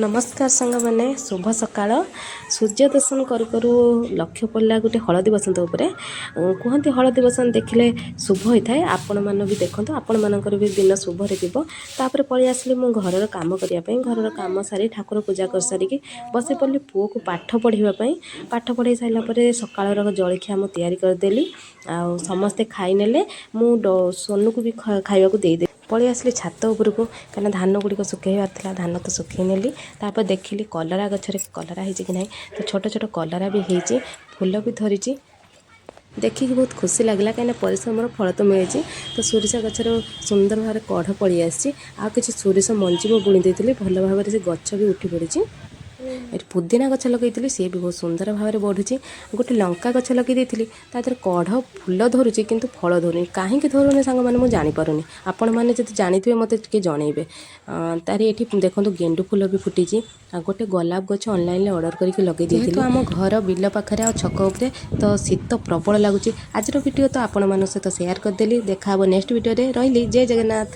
ନମସ୍କାର ସାଙ୍ଗମାନେ, ଶୁଭ ସକାଳ। ସୂର୍ଯ୍ୟ ଦର୍ଶନ କରୁ କରୁ ଲକ୍ଷ୍ୟ ପଡ଼ିଲା ଗୋଟେ ହଳଦୀ ବସନ୍ତ ଉପରେ। କୁହନ୍ତି ହଳଦୀ ବସନ୍ତ ଦେଖିଲେ ଶୁଭ ହୋଇଥାଏ। ଆପଣମାନେ ବି ଦେଖନ୍ତୁ, ଆପଣମାନଙ୍କର ବି ଦିନ ଶୁଭରେ ଯିବ। ତାପରେ ପଳେଇ ଆସିଲି ମୁଁ ଘରର କାମ କରିବା ପାଇଁ। ଘରର କାମ ସାରି, ଠାକୁର ପୂଜା କରିସାରିକି ବସି ପଡ଼ିଲି ପୁଅକୁ ପାଠ ପଢ଼ିବା ପାଇଁ। ପାଠ ପଢ଼େଇ ସାରିଲା ପରେ ସକାଳର ଜଳଖିଆ ମୁଁ ତିଆରି କରିଦେଲି ଆଉ ସମସ୍ତେ ଖାଇନେଲେ। ମୁଁ ସୋନୁକୁ ବି ଖାଇବାକୁ ଦେଇଦେଲି। ପଳେଇ ଆସିଲି ଛାତ ଉପରକୁ, କାହିଁକିନା ଧାନ ଗୁଡ଼ିକ ଶୁଖେଇବାର ଥିଲା। ଧାନ ତ ଶୁଖେଇ ନେଲି। ତାପରେ ଦେଖିଲି କଲରା ଗଛରେ କଲରା ହେଇଛି କି ନାହିଁ। ତ ଛୋଟ ଛୋଟ କଲରା ବି ହେଇଛି, ଫୁଲ ବି ଧରିଛି। ଦେଖିକି ବହୁତ ଖୁସି ଲାଗିଲା, କାହିଁକିନା ପରିଶ୍ରମର ଫଳ ତ ମିଳିଛି। ତ ସୋରିଷ ଗଛର ସୁନ୍ଦର ଭାବରେ କଢ଼ ପଳେଇ ଆସିଛି ଆଉ କିଛି ସୋରିଷ ମଞ୍ଜି ମୁଁ ବୁଣି ଦେଇଥିଲି। ଭଲ ଭାବରେ ସେ ଗଛ ବି ଉଠି ପଡ଼ିଛି। ଏଠି ପୁଦିନା ଗଛ ଲଗେଇଥିଲି, ସିଏ ବି ବହୁତ ସୁନ୍ଦର ଭାବରେ ବଢ଼ୁଛି। ଗୋଟେ ଲଙ୍କା ଗଛ ଲଗେଇ ଦେଇଥିଲି, ତା ଦେହରେ କଢ଼ ଫୁଲ ଧରୁଛି କିନ୍ତୁ ଫଳ ଧରୁନି। କାହିଁକି ଧରୁନି ସାଙ୍ଗମାନେ, ମୁଁ ଜାଣିପାରୁନି। ଆପଣମାନେ ଯଦି ଜାଣିଥିବେ, ମୋତେ ଟିକେ ଜଣେଇବେ। ତାର ଏଠି ଦେଖନ୍ତୁ, ଗେଣ୍ଡୁ ଫୁଲ ବି ଫୁଟିଛି। ଆଉ ଗୋଟେ ଗୋଲାପ ଗଛ ଅନଲାଇନରେ ଅର୍ଡ଼ର କରିକି ଲଗେଇ ଦେଇଥିଲି। ଆମ ଘର ବିଲ ପାଖରେ ଆଉ ଛକ ଉପରେ ତ ଶୀତ ପ୍ରବଳ ଲାଗୁଛି। ଆଜିର ଭିଡ଼ିଓ ତ ଆପଣମାନଙ୍କ ସହିତ ସେୟାର କରିଦେଲି। ଦେଖା ହେବ ନେକ୍ସଟ ଭିଡ଼ିଓରେ। ରହିଲି, ଜୟ ଜଗନ୍ନାଥ।